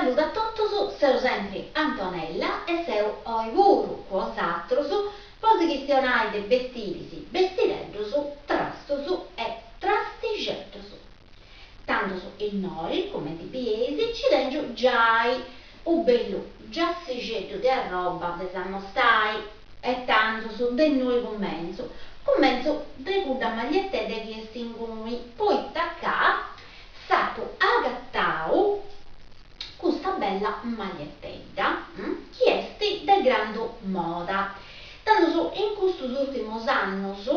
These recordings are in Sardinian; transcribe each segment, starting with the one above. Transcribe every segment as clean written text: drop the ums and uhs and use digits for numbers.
Salludu a totus, seu sempri Antonella e seu oi puru cun 'osatrus po si chistionai de bestiris, bestireddus, trastus e trastixeddus. Tandus innoi, cumenti bieis, ci tengiu giai u' bellu giassixeddu de arroba de s'ammostai. E tandus de innui cumentzu? Cumentzu de cudda magliettedda chi est inguni, poita ca s'apu agatau custa bella magliettedda chi est de grandu moda. Tandus in custus ùrtimus annus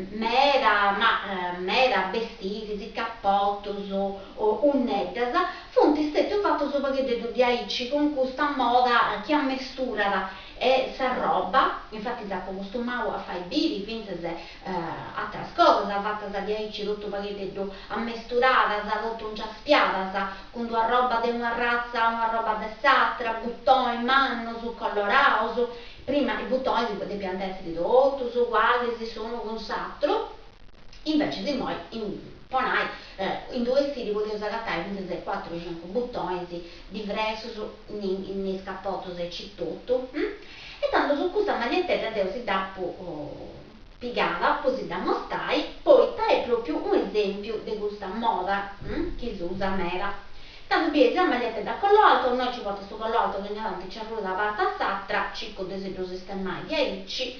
meda ma meda bestiris, capotus, 'unneddas funt stètius fatus u' pagheddeddu diaici cun custa moda chi ammesturat e s'arroba, infatis apu costumau a fai biri fintzas Atras cosas fatas diaici totu pagheddeddu ammesturadas, totu inciaspiadas, cun d'una arroba de una arratza, una arroba de s'atra, butonis mannus, colloraus, prima is butonis depiant essiri totus ugualis s'unu cun s'atru, invecis immoi, po nai, in d'u' 'estiri podeus agatai fintzas e cuatru cincu butonis diversus in is capotus aici totu. E tandus custa magliettedda deu si dd'apu pigada po si dd'ammostai, poita est propriu unu esempiu de custa moda chi s'usat meda. Tandus bieis sa magliettedda a collo alto, innoi ci portat su collo alto chi ogna tanti ci arruit da parti a s'atra, circu de si ddu sistemai diaici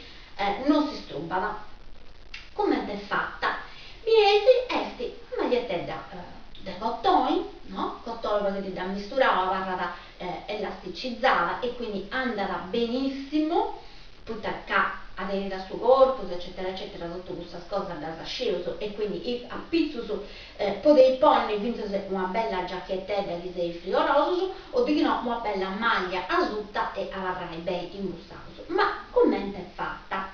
non si strubbat. Cumenti est fata? Bieis est una magliettedda de cotoni, no, cotoni u' pagheddeddu ammisturau, abarrat elasticizada e quindi andat benissimu, poita ca aderit a su corpus eccetera eccetera totu cussas cosas ddas scieus e quindi apitzus podeis ponni fintzas una bella giachettedda chi seis friorosus o dighinò una bella maglia asuta e abarrai beni imbussaus. Ma cumenti est fata?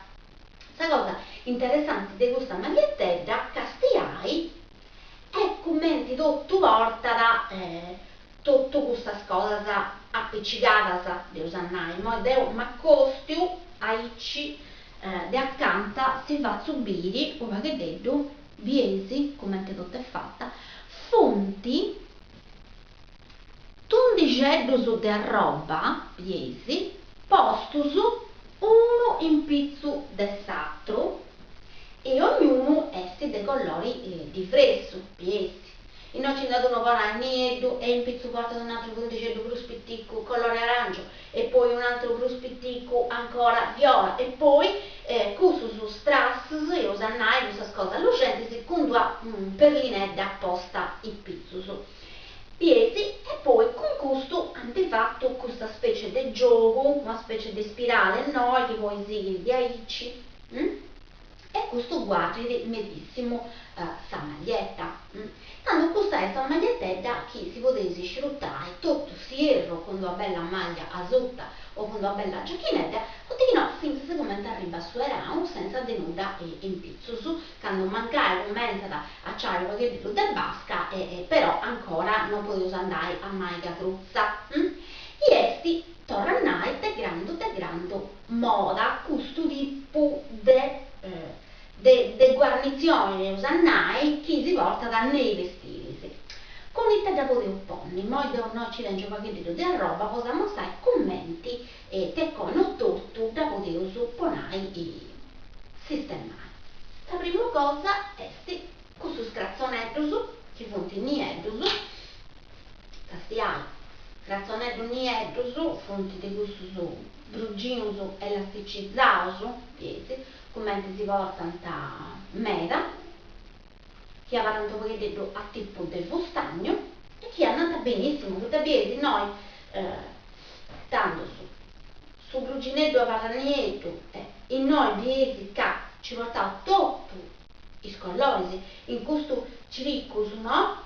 Sa cosa interessanti de custa magliettedda, castiai, est cumenti totu portat Totu custas cosas apicigadas, dd'eus a nai. Immoi deu m'acostiu aici de acanta si fatzu biri u' pagheddeddu, bieis cumenti totu est fata, funt tundixeddus de arroba, bieis, postus unu in pitzu de s'atru e ognunu est de colori divressu, bieis. Innoi ci nd'at unu po nai nieddu e in pitzu portat un'atru tundixeddu prus piticu colori arangiu e poi un'atru prus piticu ancora viola e poi cussus strass, eus a nai, cussas cosas luxentis cun d'una perlinedda posta in pitzus. Bieis e poi cun custu ant fatu custa specie de giogu, una specie de spirale innoi chi poi sighit diaici. E custu guarrit medissimu sa maglietta. Tandu custa est una magliettedda chi si podeis scirutai totu s'ierru cun d'una bella maglia asuta o cun d'una bella giachinedda o dighinò fintzas cumenti arribat su 'eranu sentza de nudda in pitzus, candu mancai cumentzat a ciai u' pagheddeddu de basca e però ancora no podeus andai a maiga crutza. I est torra a nai de grandu de grandu moda custu tipu de de guarnitzioni, eus a nai, chi si portat ne is bestiris. Cun ita dda podeus ponni? Immoi deu innoi ci tengiu u' pagheddeddu de arroba po s'ammostai cumenti tecoi no totu dda podeus po nai sistemai. Sa primu cosa est custus cratzoneddus chi funt nieddus, castiai, cratzoneddus nieddus funt de cussus bruginus elasticizaus, bieis, cumenti si portant meda, chi abarrant u' pagheddeddu a tipu de fustagnu e chi andant benissimu, poita bieis innoi tandus su brugineddu abarrat nieddu e innoi bieis ca ci portaus totu is colloris in custu ciricus no,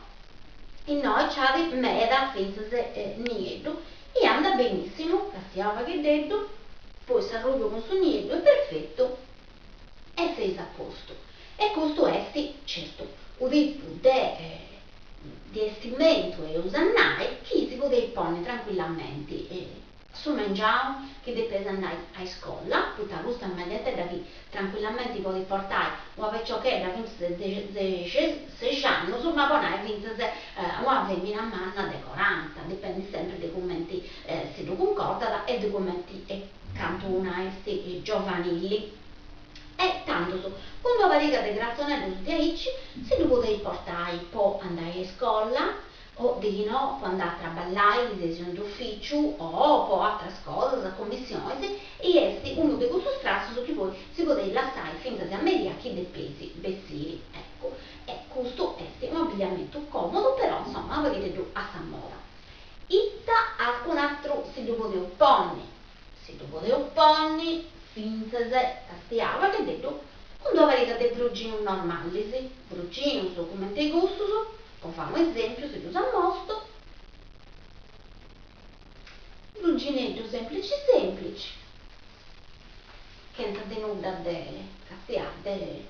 innoi nci at meda fintzas nieddu e andat benissimu, castiau u' pagheddeddu, poi s'arrubiu cun su nieddu est perfetu e seis a postu. E custu est, certu, u' tipu de de 'estimentu, eus a nai, chi si podeit ponni trancuillamenti su mengianu chi depeis andai a iscola, poita custa est magliettedda chi trancuillamenti podit portai una piciochedda fintzas de dexessexi annus, ma po nai fintzas una femina manna de coranta, dipendit sempri. cumenti e cantu una est giovanili. E tandus, cun d'una pariga de cratzoneddus de aici, si ddu podeis portai po andai a iscola, o deghinò po andai a traballai chi seis in d'uficiu o po atras cosas, commissionis, e est unu de cussus trastus chi poi si podeis lassai fintzas a meria chi depeis bessiri, eccu. E custu est unu abbigliamentu comodu però insomma unu pagheddeddu a sa moda. Ita un'atru si ddu podeus ponni? Si ddu podeus ponni fintzas, castiau unu pagheddeddu, cun d'una pariga de bruginus normalis, bruginus cumenti custus, Po fai unu esempiu si ddus ammostu, brugineddu semplici semplici, chentza de nudda de castiai, de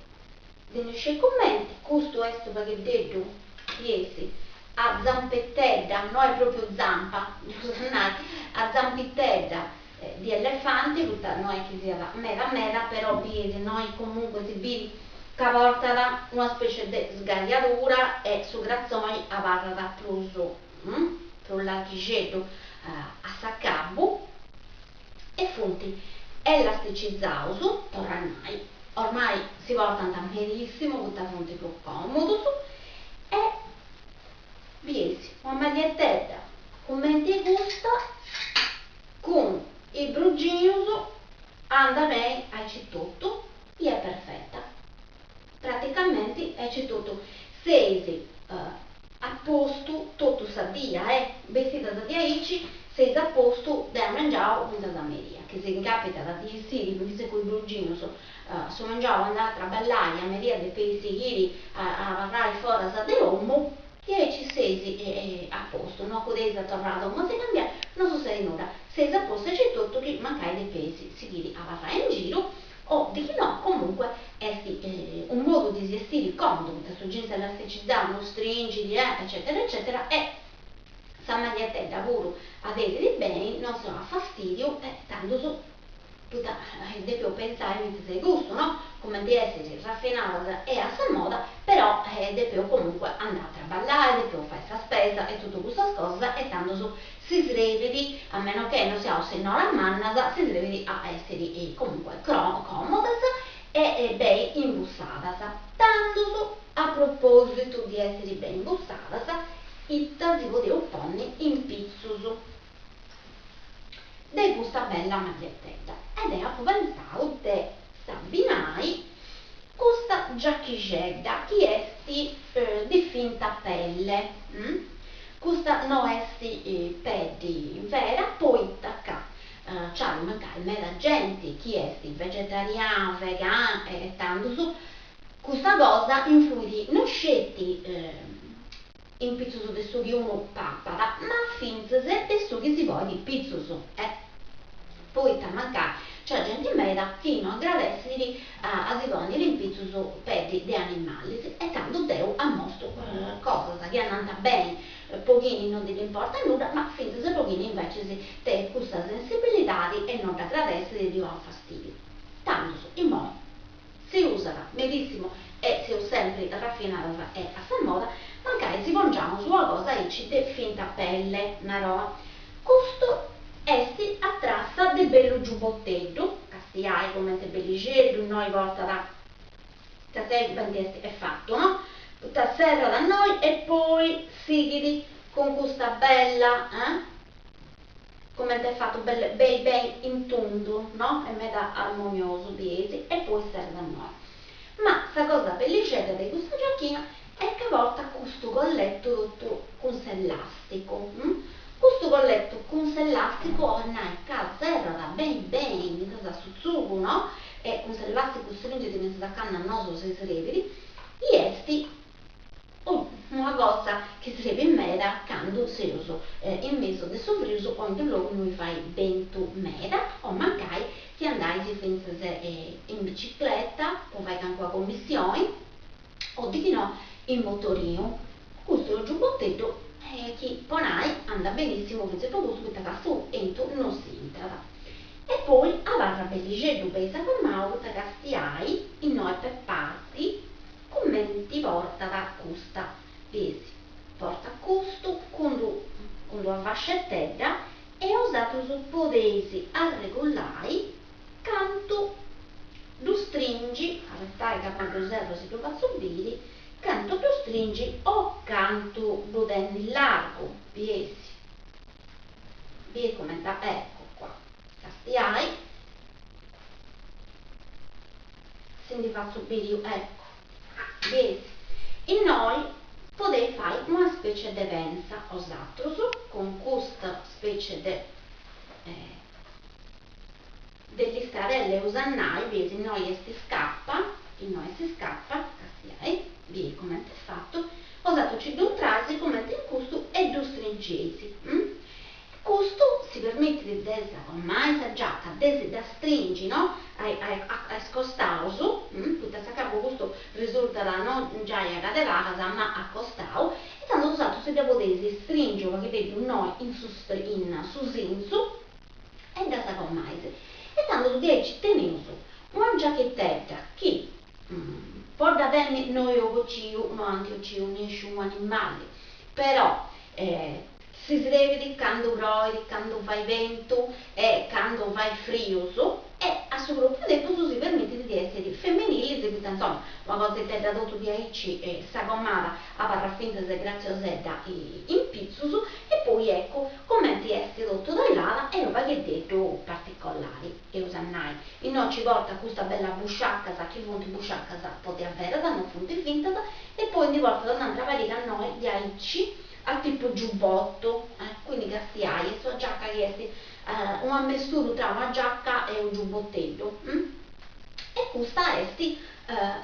de no sciri cumenti, custu est unu pagheddeddu chi essit a zampettedda, no est propriu zampa, dd'eus a nai, a zampitedda di elefanti, poita no est chi siat meda meda, però bieis innoi comunque si biri ca portat una specie de sgaiadura e su cratzoni abarrat prus prus larghixeddu a s'acabu e funt elasticizaus, torru a nai, ormai si portant medissimu poita funt prus comodus e Bieis una magliettedda cumenti custa cun is bruginus andat beni aici totu i est perfetta. Praticamenti aici totu seis a postu totu sa dia e bestidas diaici seis a postu de a mengianu finzas a meria, chi si incapitat de essiri finzas cun is bruginus su mengianu andai a traballai a meria depeis sighiri a abarrai foras de 'omu, diaici seis a postu, no acudeis a torrai a domu a si cambiai, no sutzedit nudda, seis a postu aici totu chi mancai depeis sighiri a abarrai in giru o dichinò, comunque est unu modu de si 'estiri comodu, poita su jeans elasticizau no stringit eccetera eccetera e sa magliettedda puru aderit beni, no si 'onat fastidiu e tandus Poita depeus pentzai fintzas a custu, no? Cumenti essi rafinadas e a sa moda, però depeus comunque andai a traballai, depeus fai sa spesa e totu custas cosas e tandus si srebit, a meno che no siaus sennoras mannas, si srebit a essiri comunque comodas e beni imbussadas. Tandus, a propositu di essiri beni imbussadas, ita si podeus ponni in pitzus? De custa bella magliettedda e deu apu pentzau de s'abbinai custa giachixedda chi est di finta pelle, custa no est peddi vera poita ca nc'at mancai meda genti chi est vegetariana, vegana e tandus custa cosa influit no sceti in pitzus de su chi unu papat, ma fintzas de su chi si ponit in pitzus, e poita mancai nc'at genti meda chi no agradessit a si ponniri in pitzus peddi de animalis, e tando deu ammostu cosas chi andant beni po chini no ndi ddi importat nudda, ma fintzas po chini invecis tenit custa sensibilidadi e no dd'agradessit e ddi 'onat fastidiu. Tandus, immoi Si usat medissimu e seus sempri rafinadas e a sa moda, mancai si pongiamus una cosa aici de finta pelle, naroa. Custu est a trassa de bellu giubotteddu, castiai comente bellixeddu, innoi portat, castiai cumenti est est fatu, no? Poita serrat innoi e poi sighit cun custa bella, eh? Comente est fatu belle bei bei in tundu, no? Est meda armoniosu, bieis, e poi serrat innoi. Ma sa cosa bellixedda de custa giachina est ca portat custu collettu totu cun s'elasticu, Custu collettu cun s'elasticu 'olit nai ca serrat beni beni fintzas a su tzugu, no? E cun s'elasticu stringit fintzas a candu a nosu si srebit, i est Una cosa chi srebit meda candu seus in mesu de su frius o in d'unu logu innui fait bentu meda o mancai chi andais fintzas in bicicleta po fai calincuna commissioni o dichinò in motorinu. Custu est unu giubboteddu chi po nai andat benissimu fintzas po custu poita ca su 'entu no si intrat. E poi abarrat bellixeddu beni sagomau poita castiai innoi per parti Cumenti portat custa, bieis, portat custu cun d'u cun d'una fascetedda E 'osatrus podeis arregullai cantu ddu stringi, abetai ca poi ddu serru e si ddu fatzu biri, cantu ddu stringi o cantu ddu tenit largu, bieis, bieis cumenti eccu qua, castiai, si ndi fatzu biri, eccu, bieis, innoi podeis fai una specie de pensa 'osatrus cun custa specie de de listarella eus a nai, bieis innoi est scappa, innoi est scappa, castiai, bieis cumenti est fatu, 'osatrus ci ddu intrais cumenti in custu e ddu stringeis. Custu si permitit de s'agomai sa giaca, de si dda stringi, no, a a is costaus, poita a s'acabu custu risultat no giai a cad'e palas ma a costau, e tando 'osatrus si dda podeis stringi u' paghiteddu innoi in su in su sintzu e ddas agomais. E tando diaici teneus una giachitedda chi po dda tenni no eus bociu, no ant 'ociu nisciunu animali, però Si srebit candu proit, candu fait bentu e candu fait frius e a su propriu tempus si permitit di essiri feminilis poita insoma una cositedda totu diaici sagomada abarrat fintzas gratziosedda in pitzus e poi eccu cumenti est totu tallada est unu pagheddeddu particolari eus a nai. Innoi ci portat custa bella busciacas chi funt busciacas po diaveras no funt fintas e poi ndi portat un'antra pariga innoi diaici a tipu giubbottu, quindi castiai, est una giacca chi est unu ammesturu tra una giacca e unu giubbotteddu, e custa est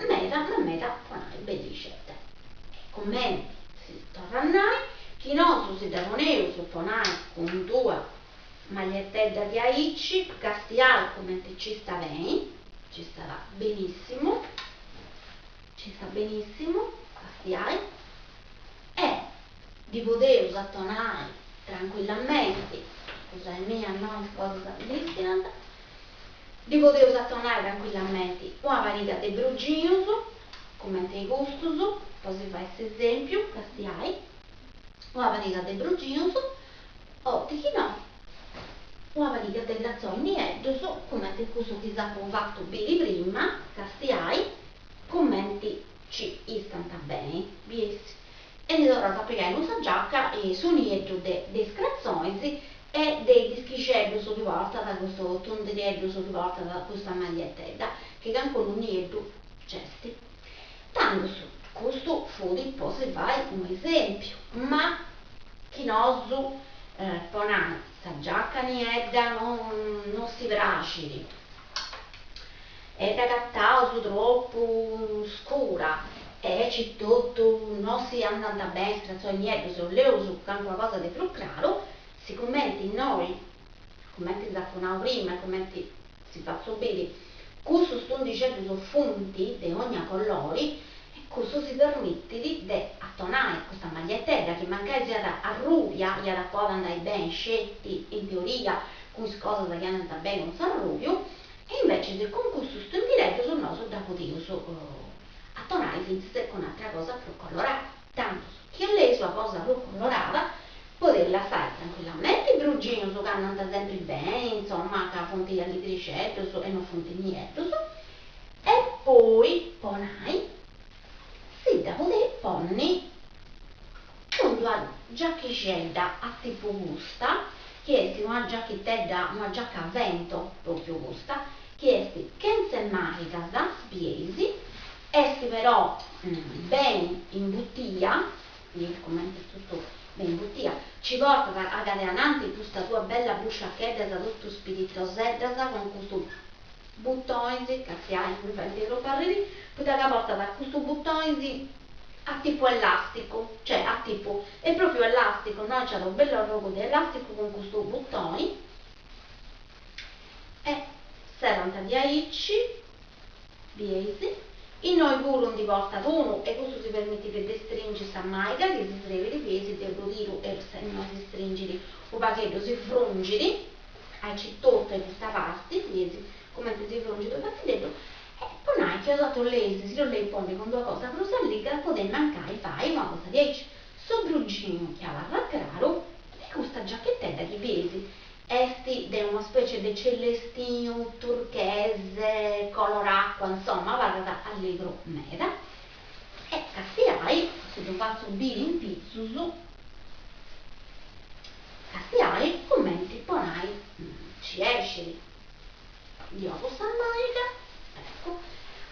meda ma meda po nai bellixedda. E cumenti si torrat a nai, chi nosu si dda poneus po nai cun d'una magliettedda diaici, castiai cumenti ci sta beni, ci stat benissimu, ci sta benissimu, castiai. E ddi podeus atonai trancuillamenti, scusai mia no is cosas listinant, ddi podeus atonai trancuillamenti una pariga de bruginus, cumenti a custus, po si fai s'esempiu, castiai, una pariga de bruginus, o dichinò una pariga de cratzonis nieddus, cumenti cussu chi s'apu fatu biri prima, castiai, cumenti ci istant beni, bieis? E ndi torraus a pigai cun sa giaca su nieddu de de is cratzonis e de is dischixeddus chi portat custu tundieddus chi portat custa magliettedda, chi cancunu nieddu nc'est. Tandus, custu fut po si fai unu esempiu, ma chi nosu po nai sa giaca niedda non si praxit, e dd'agataus tropu scura e aici totu no si andant beni is cratzonis nieddus e 'oleus calincuna cosa de prus craru, sigumenti innoi, cumenti s'apu nau prima e cumenti si fatzu biri, cussus tundixeddus funt de ogna colori e cussu si permitit de atonai custa magliettedda chi mancai siat arrubia iat a podi andai beni sceti in teoria cun is cosas chi andant beni cun s'arrubiu E invecias cun custus tundireddus nosu dda podeus atonai fintzas cun atra cosa prus colorada. Tandus, chi 'oleis una cosa prus colorada, podeis lassai trancuillamenti is bruginus ca andant sempri beni, insoma, ca funt alligrixeddus e no funt nieddus, e poi, po nai, si dda podeis ponni cun d'una giachixedda a tipu custa, chi est una giachitedda, una giacca a vento, propriu custa, chi est chentze mànigas, bieis, est però beni imbutia, bieis cumenti est totu beni imbutia, ci portat a cad'e ananti custa duas bella busciacheddas totu spiritoseddas cun custu butonis, castiai, mi faint tropu arriri, poita ca portat custu butonis a tipu elasticu, cioè a tipu, est propriu elasticu, no, nc'at unu bellu arrogu de elasticu cun custu butoni e serrant diaici, bieis, innoi puru ndi portat unu e custu si permitit de stringi sa maiga chi si srebit, bieis, deu ddu tiru e innoi si stringit u' pagheddu, si frungit, aici totu in custa parti, bieis cumenti si frungit u' paghededdu E po nai chi 'osatrus 'oleis, si dd'oleis ponni cun d'una cosa prus alligra, podeis mancai fai una cosa diaici, su bruginu chi abarrat craru e. E custa giacchettedda chi bieis est de una specie de celestinu turchese color acqua, insomma, abarrat allegru meda. E castiai, si ddu fatzu biri in pitzus, castiai cumenti po nai nci escit. Ndi 'ogu sa màniga, eccu.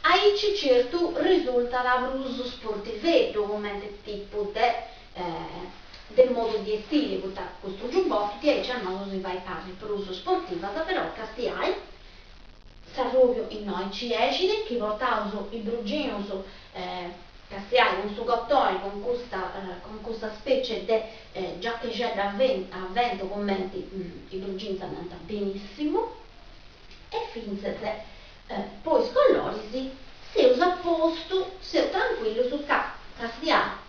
Aici certu risultat prus sportiveddu cumenti tipu de de modu di 'estiri, poita custu giubbottu diaici a nosu si fait parri prus sportivas, però castiai s'arrubiu innoi nci 'escit, chi portaus is brugginus castiai cun su cotoni cun custa cun custa specie de giacchixedda a a ventu cumenti is brugginus andant benissimu e fintzas po is colloris seus a postu, seus trancuillus ca castiai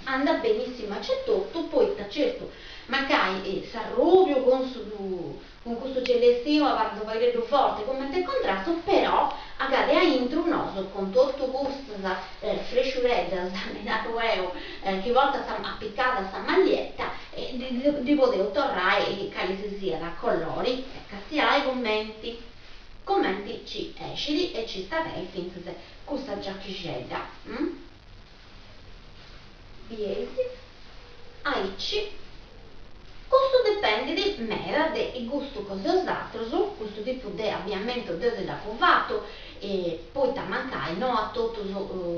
andat benissimu acetotu poita certu mancai s'arrubiu cun su Cun custu celestinu abarrat unu paghededdu forte comente contrastu, però agade a intru nosu cun totu custas fresciureddas, ddi naru 'eu, chi portat apicada sa mallietta, ddi podeus torrai cali si siat colori e castiai cumenti cumenti ci 'escit e ci sta beni fintzas custa giachixedda. Bieis? Aici. Custu dipendit meda de is gustus cos e 'osatrus, custu tipu de abiamentu deu si dd'apu fatu, poita mancai no a totus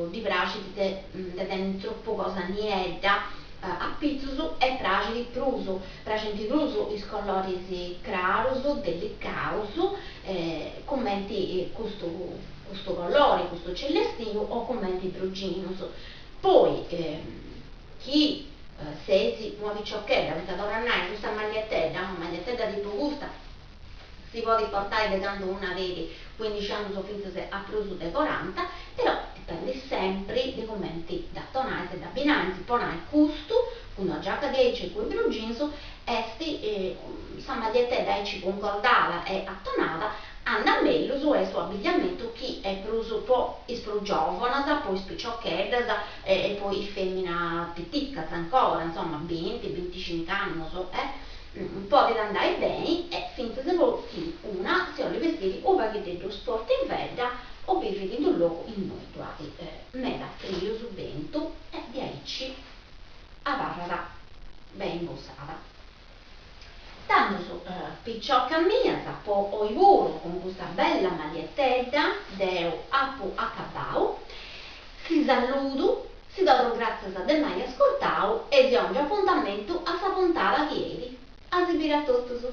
ddi praxit de de tenni tropu cosa niedda apitzus e praxit prus, praxint prus is coloris crarus, delicaus, cumenti custu custu colori, custu celestinu o cumenti is bruginus. Poi chi seis una piciochedda, poita torru a nai, custa mallietedda, una mallietedda tipu custa, si podit portai de candu una tenit cuindixi annus o fintzas a prus de coranta, però dipendit sempri de cumenti dd'atonais e dd'abbinais, po nai custu, cun una giaca diaici e cun is brugins, est sa mallietedda aici cuncordada e atonada Andat mellus est u' abbigliamentu chi est prus po is prus giòvonas, po is piciocheddas e po is fèminas piticas ancora, insoma binti, binticinc'annus e podit andai beni e fintzas po chi una si 'olit bestiri u' pagheddeddu sportivedda o bivit in d'unu logu innui ddu at meda frius, bentu e diaici abarrat beni imbussada. Tandus, piciocas mias, po oi puru cun custa bella mallietedda deu apu acabau. Si salludu, si torru gràtzias de m'ai ascurtau e si 'ongiu apuntamentu a sa puntada chi 'enit. A si biri a totus!